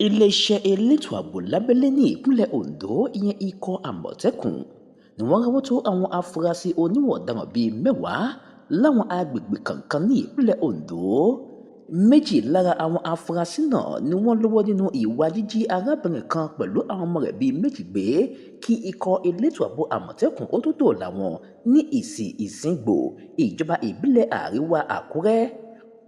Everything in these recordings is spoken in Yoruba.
Iléeṣẹ́ elétò ààbò lábẹ́lé ní ìpínlẹ̀ Ondo, ìyẹn ikọ̀ Àmọ̀tẹ́kùn, ni wọ́n ráwọ́ tó àwọn afurasí oníwà ọ̀daràn bíi 10 láwọn agbègbè kọ̀ọ̀kan ní ìpínlẹ̀ Ondo. Méjì lára àwọn afurasí náà ni wọ́n lọ́wọ́ nínú ìwà jíjí arábìnrin kan pẹ̀lú àwọn ọmọ rẹ̀ bíi méjì gbé kí ikọ̀ elétò ààbò Àmọ̀tẹ́kùn ó tó dóòlà wọn ní Ìsì Ìsìngbò, ìjọba ìbílẹ̀ Àríwá Àkúrẹ́.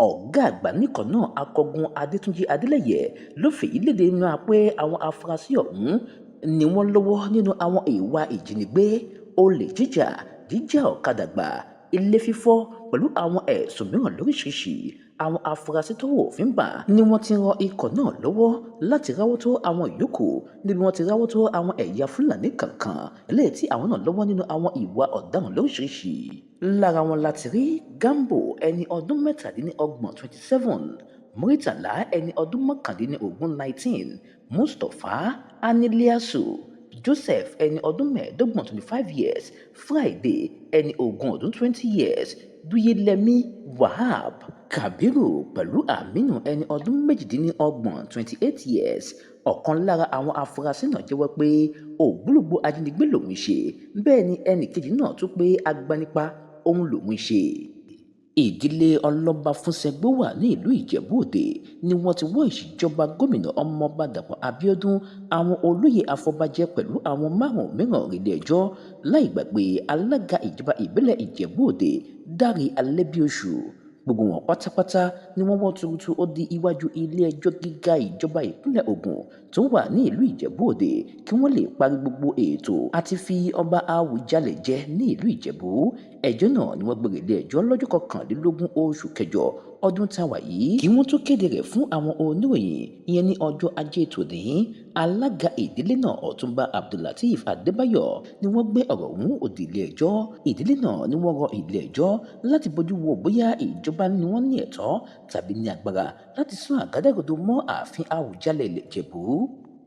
Ọ̀gá àgbà níkọ̀ náà, Akọgun Adétúnjì Adeleye, ló fèyí léde nínú pé àwọn afurasí ọ̀hún ni wọ́n lọ́wọ́ nínú àwọn ìwà ìjínigbé, olè jíjà, jíjá ọ̀kadà gbà, ilé fífọ́ pẹ̀lú àwọn ẹ̀sùn mìíràn lóríṣiríṣi. Àwọn afurasí tọ́wọ́ òfin bà ni wọ́n ti ran ikọ̀ náà lọ́wọ́ láti ráwọ́ tó àwọn ìyókù níbi wọ́n ti ráwọ́ tó àwọn ẹ̀yà Fúlàní kọ̀ọ̀kan eléyìí tí àwọn náà lọ́wọ́ nínú àwọn ìwà ọ̀daràn lóríṣiríṣi. Lára wọn láti rí Gambo, ẹni ọdún 27, 27, Muritàlá, ẹni ọdún 19, 19, Mustapha Aniliasu, Joseph, ẹni ọdún 25, 25 years, Friday, ẹni 20 ọdún, 20 years, Dúyẹlẹ́mí Wahab, Kabiru pẹ̀lú Aminu, ẹni ọdún 28, 28 years. Ọ̀kan lára àwọn afurasí náà jẹ́wọ́ pé ògbólógbòó ajínigbé lòun ṣe, bẹ́ẹ̀ ni ẹnì kejì náà tún pé agbanipa òun lòun ṣe. Ìdílé Ọlọ́ba Fúnṣẹ̀gbó wà ní ìlú Ìjẹ̀bú-Òde ni wọ́n ti wọ́ ìṣèjọba gómìnà Ọmọọba Dàpọ̀ Abíọ́dún, àwọn olóyè afọbajẹ pẹ̀lú àwọn márùn-ún mìíràn relé ẹjọ́, láì gbàgbé alága ìjọba ìbílẹ̀ Ìjẹ̀bú-Òde, Dáre Alẹ́bíoṣù. Gbogbo wọn pátápátá ni wọ́n wọ́ tuurutu ó di iwájú ilé-ẹjọ́ gíga ìjọba ìpínlẹ̀ Ògùn tó wà ní ìlú Ìjẹ̀bú-Òde kí wọ́n lè parí gbogbo ètò àti fi ọba Àwùjalẹ̀ jẹ ní ìlú Ìjẹ̀bú. Ẹjọ́ náà ni wọ́n gbé relé ẹjọ́ lọ́jọ́ 21 oṣù kẹjọ ọdún tá a wà yìí kí wọ́n tó kéde rẹ̀ fún àwọn oníròyìn, ìyẹn ní ọjọ́ Ajé tòní. Alága ìdílé náà, Ọ̀túnba Abdullateef Adébáyọ̀, ni wọ́n gbé ọ̀rọ̀ ọ̀hún òdì ilé ẹjọ́. Ìdílé náà ni wọ́n rọ ilé ẹjọ́ láti bójú wo bóyá ìjọba ni wọ́n ní ẹ̀tọ́ tàbí ní agbára láti sún àgádágodo mọ́ ààfin Àwùjalẹ̀ ilẹ̀ Ìjẹ̀bú,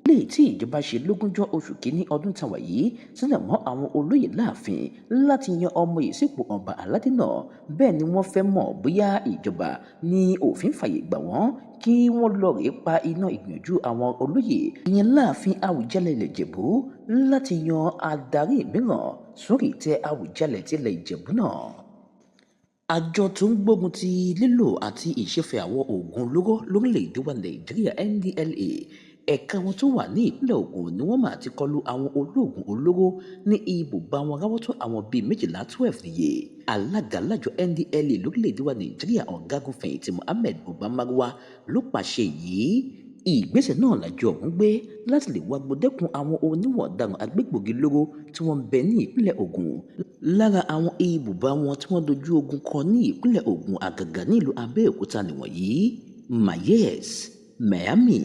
léyìí tí ìjọba ṣe lógúnjọ́ oṣù kínní ọdún tá a wà yìí sílẹ̀ mọ́ àwọn olóyè láàfin láti yan ọmọ yìí sípò ọba aládé náà. Bẹ́ẹ̀ ni wọ́n fẹ́ mọ̀ bóyá ìjọba ní òfin fàyè gbà wọ́n kí wọ́n lọ rèé pa iná ìgbìyànjú àwọn olóyè, ìyẹn láàfin Àwùjalẹ̀ ilẹ̀ Ìjẹ̀bú, láti yan adarí mìíràn sórí ìtẹ́ Àwùjalẹ̀ tilẹ̀ Ìjẹ̀bú náà. Àjọ tó ń gbógun ti lílò àti ìṣẹ̀fẹ̀ àwọn oògùn olóró lórílẹ̀-èdè wa Nàìjíríà, NDLEA, ẹ̀ka wọn tó wà ní ìpínlẹ̀ Ògùn ni wọ́n máa ti kọlu àwọn olóògùn olóró ní ibùba wọn, ráwọ́ tó àwọn bíi 12, 12 níye. Alága lájọ NDLEA lórílẹ̀-èdè wa Nàìjíríà, ọ̀gágun fẹ̀yìntì Mohammed Buba Marwa, ló pàṣẹ yìí. Ìgbésẹ̀ náà làjọ ọ̀hún gbé láti lè wá gbódẹ́kun àwọn oníwà ọ̀daràn agbégbòogi lóró tí wọ́n ń bẹ ní ìpínlẹ̀ Ògùn. Lára àwọn ibùba wọn tí wọ́n dojú ogun kọ ní ìpínlẹ̀ Ògùn, àgàgà nílùú Abẹ́òkúta nìwọ̀nyí: Mayes, Miami,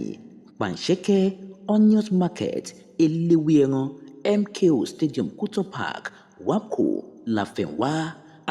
Panṣẹ́kẹ́, Onions Market, Eléwéẹran, MKO Stadium, Kuto Park, WAPCO, Láfẹnwá.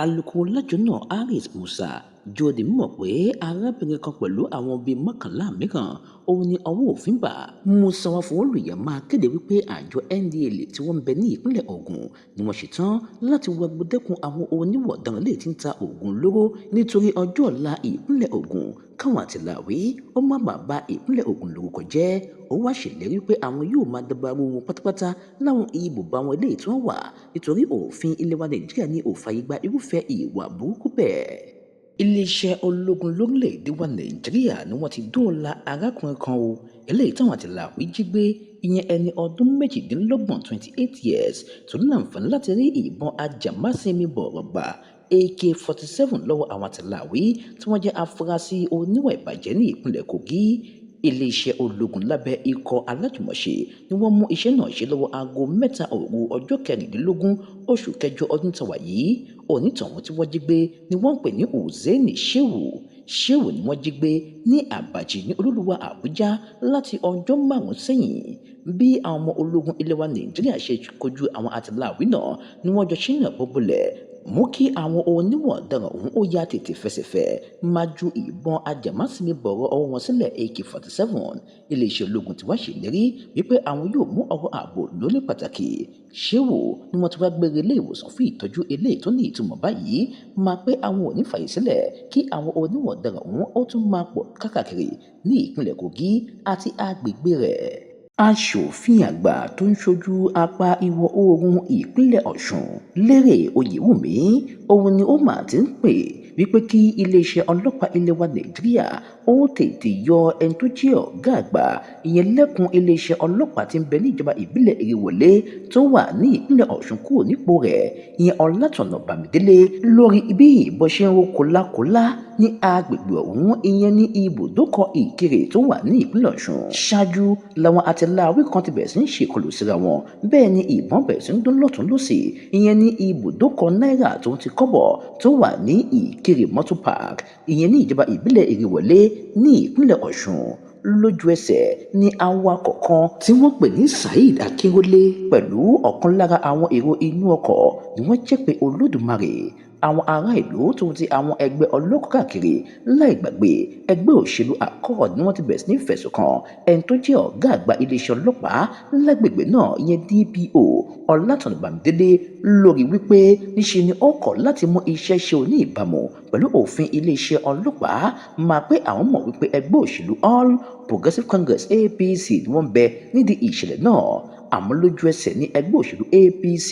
Alūkkóró lájọ náà, Harris Musa, jẹ́ ó di mímọ̀ pé arábìnrin kan pẹ̀lú àwọn bíi 11 mìíràn òun ni ọwọ́ òfin bà. Musa wá fọwọ́ máa kéde wípé àjọ NDLEA tí wọ́n ń bẹ ní ìpínlẹ̀ Ògùn ni wọ́n ṣetán láti wá gbódẹ́kun àwọn oníwà ọ̀daràn lè ti ń ta oògùn olóró nítorí ọjọ́ ọ̀la ìpínlẹ̀ Ògùn, káwọn àtìláàwí ó má bàa ba ìpínlẹ̀ Ògùn lórúkọ jẹ́. Ó wá ṣèlérí pé àwọn yóò máa dabarú wọn pátápátá láwọn ibùba wọn eléyìí tí wọ́n wà, nítorí òfin ilẹ̀ wa Nàìjíríà ní ò fààyè gba irúfẹ́ ìwà burúkú bẹ́ẹ̀. Iléeṣẹ́ ológun lórílẹ̀-èdè wa Nàìjíríà ni wọ́n ti dóòlà arákùnrin kan o, eléyìí táwọn àtìláàwí jí gbé, ìyẹn ẹni ọdún 28, 28 years, tó láǹfààní láti rí ìbọn ajàmásìnmi bọ̀rọ̀ gbà, AK-47, lọ́wọ́ àwọn àtìláàwí tí wọ́n jẹ́ afurasí oníwà ìbàjẹ́ ní ìpínlẹ̀ Kogi. Iléeṣẹ́ ológun lábẹ́ ikọ̀ alájùmọ̀ṣe ni wọ́n mú iṣẹ́ náà ṣe lọ́wọ́ aago 3 òru ọjọ́ 16 oṣù kẹjọ ọdún tá a wà yìí. Onítọ̀hún tí wọ́n jí gbé ni wọ́n ń pè ní Hussaini Shehu. Shehu ni wọ́n jí gbé ní Àbàjì ní olúluwa Àbújá láti ọjọ́ 5 sẹ́yìn. Bí àwọn ọmọ ológun ilẹ̀ wa Nàìjíríà ṣe kojú àwọn àtìláàwí náà ni wọ́n jọ ṣínà bọ́bọ́lẹ̀. Mú kí àwọn oníwà ọ̀daràn ọ̀hún ó yá tètè fẹsẹ̀fẹ̀ máa ju ìbọn ajàmásìnmi bọ̀rọ̀ ọwọ́ wọn sílẹ̀ AK-47. Iléeṣẹ́ ológun ti wá ṣèlérí wípé àwọn yóò mú ọ̀rọ̀ ààbò lóní pàtàkì. Ṣéwò ni wọ́n ti wá gbére ilé ìwòsàn fún ìtọ́jú eléyìí tó ní ìtumọ̀ báyìí máa pé àwọn ò ní fàyè sílẹ̀ kí àwọn oníwà ọ̀daràn ọ̀hún ó tún máa pọ̀ káàkiri ní ìpínlẹ̀ Kogi àti agbègbè rẹ̀. Aṣòfin àgbà tó ń ṣojú apá ìwọ̀-oòrùn ìpínlẹ̀ Ọ̀ṣun, Lérè Oyèwùmí, òun ni ó mà ti ń pè wípé kí iléeṣẹ́ ọlọ́pàá ilẹ̀ wa Nàìjíríà ó tètè yọ ẹni tó jẹ́ ọ̀gá àgbà ìyẹn lẹ́kùn iléeṣẹ́ ọlọ́pàá tí ń bẹ níjọba ìbílẹ̀ Ìrèwọlé tó wà ní ìpínlẹ̀ Ọ̀ṣun kúrò nípò rẹ̀, ìyẹn Ọlátọ̀nà Bámidélé, lórí bí ìbọn ṣe ń ró kólákólá ní agbègbè ọ̀hún, ìyẹn ní ibùdókọ̀ Ìkirè tó wà ní ìpínlẹ̀ Ọ̀ṣun. Ṣáájú làwọn àtìláàwí kan ti bẹ̀rẹ̀ sí ń ṣèkọlù síra wọn, bẹ́ẹ̀ ni ìbọn bẹ̀rẹ̀ sí ń dún lọ́tùn lósì, ìyẹn ní ibùdókọ̀ náírà tó ń ti kọ́bọ̀ tó wà ní Ìkirè Motor Park, ìyẹn ní ìjọba ìbílẹ̀ Ìrèwọlé ní ìpínlẹ̀ Ọ̀ṣun. Lójú ẹsẹ̀ ni awakọ̀ kan tí wọ́n pè ní Saheed Akínrólé pẹ̀lú ọ̀kan lára àwọn èrò inú ọkọ̀ ni wọ́n jẹ́ pé Olódùmarè. Àwọn ará ìlú tó ti àwọn ẹgbẹ́ ọlọ́kọ̀ káàkiri, láì gbàgbé ẹgbẹ́ òṣèlú Accord, ni wọ́n ti bẹ̀rẹ̀ sí ní fẹ̀sùn kàn ẹni tó jẹ́ ọ̀gá àgbà iléeṣẹ́ ọlọ́pàá lágbègbè náà, ìyẹn DPO Ọlátọ̀nà Bámidélé, lórí wípé níṣe ni ó kọ̀ láti mú iṣẹ́ ṣe òní ìbámu pẹ̀lú òfin iléeṣẹ́ ọlọ́pàá. Máa pé àwọn mọ̀ wípé ẹgbẹ́ òṣèlú All Progressive Congress, APC, ni wọ́n ń bẹ nídìí ìṣẹ̀lẹ̀ náà. Àmọ́ lójú ẹsẹ̀ ní ẹgbẹ́ òṣèlú APC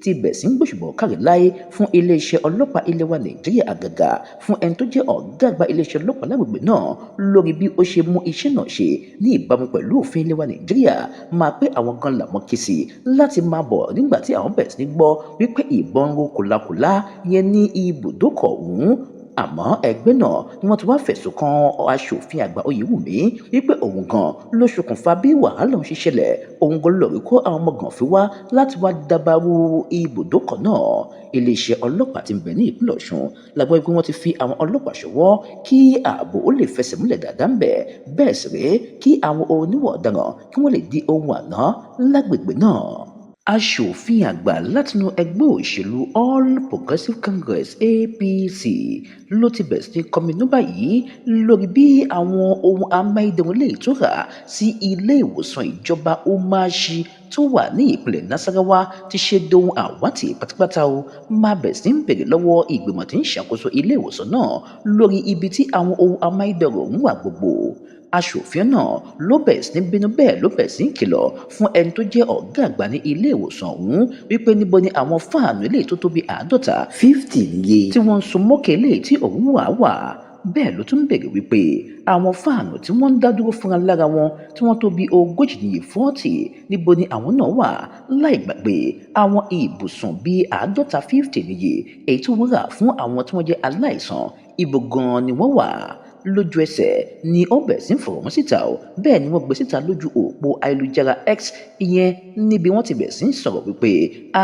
ti bẹ̀rẹ̀ sí ń gbóṣùbà káre láé fún iléeṣẹ́ ọlọ́pàá ilẹ̀ wa Nàìjíríà, àgàgà fún ẹni tó jẹ́ ọ̀gá àgbà iléeṣẹ́ ọlọ́pàá lágbègbè náà, lórí bí ó ṣe mú iṣẹ́ náà ṣe ní ìbámu pẹ̀lú òfin ilẹ̀ wa Nàìjíríà. Máa pé àwọn gan làwọn ké sí láti máa bọ̀ nígbà tí àwọn bẹ̀rẹ̀ sí ní gbọ́ wípé ìbọn ń ro kòlàkòlà yẹn ní ibùdókọ̀ ọ̀hún. Àmọ́ ẹgbẹ́ náà ni wọ́n ti wá fẹ̀sùn kan aṣòfin àgbà Oyèwùmí wípé òun gan ló ṣokùnfà bí wàhálà ọ̀hún ṣe ṣẹlẹ̀, òun gan lórí kó àwọn ọmọ gànfẹ́ wá láti wá dabarú ibùdókọ̀ náà. Iléeṣẹ́ ọlọ́pàá tí ń bẹ ní ìpínlẹ̀ Ọ̀ṣun la gbọ́ pé wọ́n ti fi àwọn ọlọ́pàá ṣọwọ́ kí ààbò ó lè fẹsẹ̀ múlẹ̀ dáadáa ń bẹ̀, bẹ́ẹ̀ sì rèé kí àwọn oníwà ọ̀daràn kí wọ́n lè di ohun àná lágbègbè náà. Aṣòfin àgbà látinú ẹgbẹ́ òṣèlú All Progressive Congress, APC, ló ti bẹ̀rẹ̀ sí ní kọminú báyìí lórí bí àwọn ohun amáyédẹrùn lè tó rà sí ilé ìwòsàn ìjọba Umashi tó wà ní ìpínlẹ̀ Nasarawa ti ṣe dohun àwátì pátápátá. Ó máa bẹ̀rẹ̀ sí ń bèrè lọ́wọ́ ìgbìmọ̀ tí ń ṣàkóso ilé ìwòsàn náà lórí ibi tí àwọn ohun amáyédẹrùn ọ̀hún wà gbogbo. Aṣòfin náà ló bẹ̀rẹ̀ sí ní bínú, bẹ́ẹ̀ ló bẹ̀rẹ̀ sí ń kìlọ̀ fún ẹni tó jẹ́ ọ̀gá àgbà ní ilé ìwòsàn ọ̀hún wípé níbo ni àwọn fáànù eléyìí tó tó bí 50, 50 níye, tí wọ́n ń so mókè eléyìí tí òun wà wà. Bẹ́ẹ̀ ló tún béèrè wípé àwọn fáànù tí wọ́n ń dá dúró fúnra lára wọn tí wọ́n tó bí 40 níye, 40, níbo ni àwọn náà wà, láì gbàgbé àwọn ibùsùn bíi 50, 50 níye, èyí tí wọ́n rà fún àwọn tí wọ́n jẹ́ aláìsàn, ibo gan-an ni wọ́n wà. Lójú ẹsẹ̀ ni ó bẹ̀rẹ̀ sí ń fọ̀rọ̀ wọn síta o, bẹ́ẹ̀ ni wọ́n gbé síta lójú òpó ayélujára X, ìyẹn níbi wọ́n ti bẹ̀rẹ̀ sí ń sọ̀rọ̀ wípé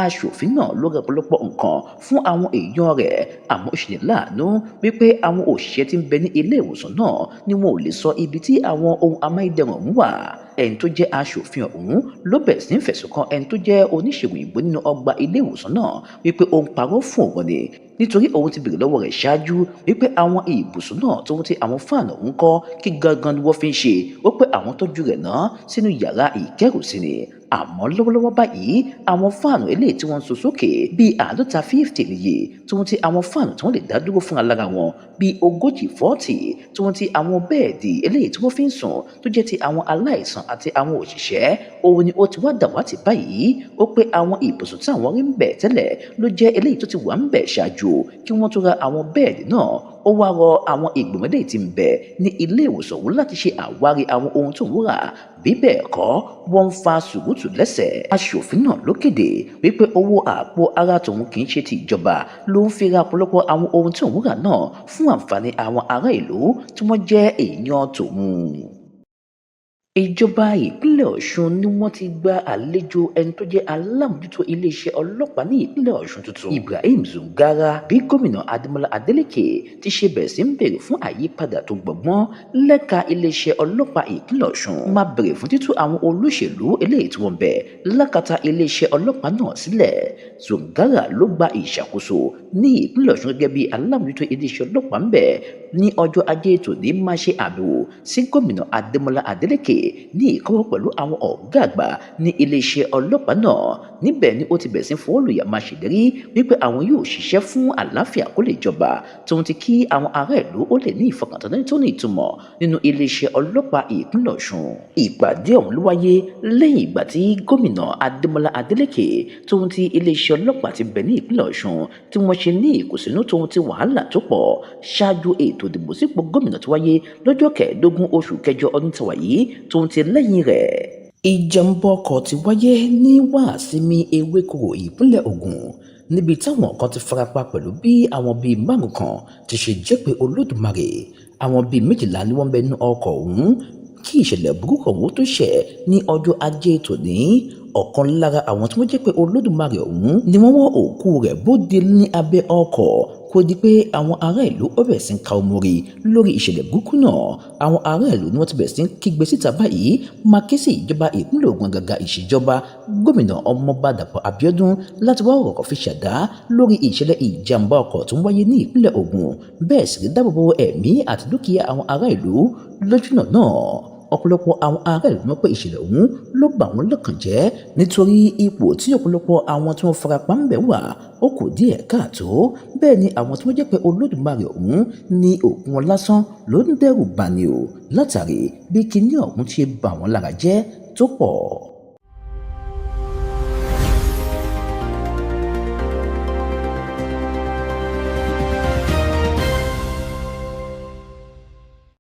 aṣòfin náà ló ra ọ̀pọ̀lọpọ̀ nǹkan fún àwọn èèyàn rẹ̀, àmọ́ ó ṣe ní láàánú wípé àwọn òṣìṣẹ́ tí ń bẹ ní ilé ìwòsàn náà ni wọn ò lè sọ ibi tí àwọn ohun amáyédẹrùn ọ̀hún wà. Ẹni tó jẹ́ aṣòfin ọ̀hún ló bẹ̀rẹ̀ sí ń fẹ̀sùn kan ẹni tó jẹ́ oníṣègùn òyìnbó nínú ọgbà ilé ìwòsàn náà wípé ó ń parọ́ fún òun ni, nítorí òun ti béèrè lọ́wọ́ rẹ̀ ṣáájú wípé àwọn ibùsùn náà tó ń ti àwọn fáànù ọ̀hún kọ́, kí gangan ni wọ́n fi ń ṣe. Ó pé àwọn tọ́jú rẹ̀ náà sínú yàrá ìkẹ́rùsí ni, àmọ́ lọ́wọ́lọ́wọ́ báyìí, àwọn fáànù eléyìí tí wọ́n ń so sókè bíi 50, 50 níye, tí wọ́n ti àwọn fáànù tí wọ́n lè dá dúró fúnra lára wọn bíi 40, 40, tí wọ́n ti àwọn bẹ́ẹ̀dì eléyìí tí wọ́n fi ń sùn tó jẹ́ ti àwọn aláìsàn àti àwọn òṣìṣẹ́, òun ni ó ti wá dàwátì báyìí. Ó pé àwọn ibùsùn tí àwọn rí ń bẹ̀ tẹ́lẹ̀ ló jẹ́ eléyìí tó ti wà ń bẹ̀ ṣáájú kí wọ́n tó ra àwọn bẹ́ẹ̀dì náà. Ó wá rọ àwọn ìgbìmọ̀ eléyìí tí ń bẹ ní ilé ìwòsàn ọ̀hún láti ṣe àwárí àwọn ohun tó ń rà, bí bẹ́ẹ̀ kọ́, wọ́n ń fa sùúrùtù lẹ́sẹ̀. Aṣòfin náà ló kéde wípé owó àpò ara tòun, kì í ṣe ti ìjọba, ló ń fi ra ọ̀pọ̀lọpọ̀ àwọn ohun tí òun rà náà fún àǹfààní àwọn ará ìlú tí wọ́n jẹ́ èèyàn tòun. Ìjọba ìpínlẹ̀ Ọ̀ṣun ni wọ́n ti gba àlejò ẹni tó jẹ́ alámòójútó iléeṣẹ́ ọlọ́pàá ní ìpínlẹ̀ Ọ̀ṣun tuntun, Ibrahim Zungara. Bí gómìnà Adémọ́lá Adélékè ti ṣe bẹ̀rẹ̀ sí ń béèrè fún àyípadà tó gbọ̀ngbọ́n lẹ́ka iléeṣẹ́ ọlọ́pàá ìpínlẹ̀ Ọ̀ṣun, máa béèrè fún títú àwọn olóṣèlú eléyìí tí wọ́n bẹ̀ lákàtà iléeṣẹ́ ọlọ́pàá náà sílẹ̀. Zungara ló gba ìṣàkóso ní ìpínlẹ̀ Ọ̀ṣun gẹ́gẹ́ bí alámòójútó iléeṣẹ́ ọlọ́pàá ń bẹ̀ ní ọjọ́ Ajé tòní máa ṣe àbẹ̀wò sí gómìnà Adémọ́lá Adélékè ní ìkọ́wọ́ pẹ̀lú àwọn ọ̀gá àgbà ní iléeṣẹ́ ọlọ́pàá náà. Níbẹ̀ ni ó ti bẹ̀rẹ̀ sí fọwọ́lùyà máa ṣèlérí wípé àwọn yóò ṣiṣẹ́ fún àlàáfíà kó lè jọba, tóun ti kí àwọn ará ìlú ó lè ní ìfọkàntán tó ní ìtumọ̀ nínú iléeṣẹ́ ọlọ́pàá ìpínlẹ̀ Ọ̀ṣun. Ìpàdé ọ̀hún ló wáyé lẹ́yìn ìgbà tí gómìnà Adémọ́lá Adélékè tóun ti iléeṣẹ́ ọlọ́pàá ti bẹ̀ ní ìpínlẹ̀ Ọ̀ṣun tí wọ́n ṣe ní ìkùnsínú tóun ti wàhálà tó pọ̀ ṣáájú ètò ìdìbò sípò gómìnà tó wáyé lọ́jọ́ 15 oṣù kẹjọ ọdún tí wà yìí tóun ti lẹ́yìn rẹ̀. Ìjàmbá ọkọ̀ ti wáyé ní Wàsímì Ewékòró, ìpínlẹ̀ Ògùn, níbi táwọn kan ti farapa pẹ̀lú bí àwọn bíi márùn kan ti ṣe jẹ́ pé Olódùmarè. Àwọn bíi 12 ni wọ́n bẹ nínú ọkọ̀ ọ̀hún kí ìṣẹ̀lẹ̀ burúkú ọ̀hún tó ṣẹ̀ ní ọjọ́ Ajé tòní. Ọ̀kan lára àwọn tí wọ́n jẹ́ pé Olódùmarè ọ̀hún ni wọ́n wọ́ òkú rẹ̀ bóde ní abẹ́ ọkọ̀ kó di pé àwọn ará ìlú ó bẹ̀rẹ̀ sí ń ka omori lórí ìṣẹ̀lẹ̀ burúkú náà. Àwọn ará ìlú ni wọ́n ti bẹ̀rẹ̀ sí ń kígbe síta báyìí máa ké sí ìjọba ìpínlẹ̀ Ògùn, àgàgà ìṣèjọba gómìnà Ọmọọba Dàpọ̀ Abíọ́dún, láti wá ọ̀rọ̀ fi ṣàdá lórí ìṣẹ̀lẹ̀ ìjàmbá ọkọ̀ tó ń wáyé ní ìpínlẹ̀ Ògùn, bẹ́ẹ̀ sì rí dáàbòbò ẹ̀mí àti dúkìá àwọn ará ìlú lójúnà náà. Ọ̀pọ̀lọpọ̀ àwọn ará ìlú mọ̀ pé ìṣẹ̀lẹ̀ ọ̀hún ló bà wọ́n lọ́kàn jẹ́, nítorí ipò tí ọ̀pọ̀lọpọ̀ àwọn tí wọ́n farapa ń bẹ̀ wà ó kù díẹ̀ káàtó. Bẹ́ẹ̀ ni àwọn tí wọ́n jẹ́ pé Olódùmarè ọ̀hún ní òkú wọn lásán ló ń dẹ́rù bani o, látàrí bí kinní ọ̀hún ṣe bà wọ́n lára jẹ́ tó pọ̀.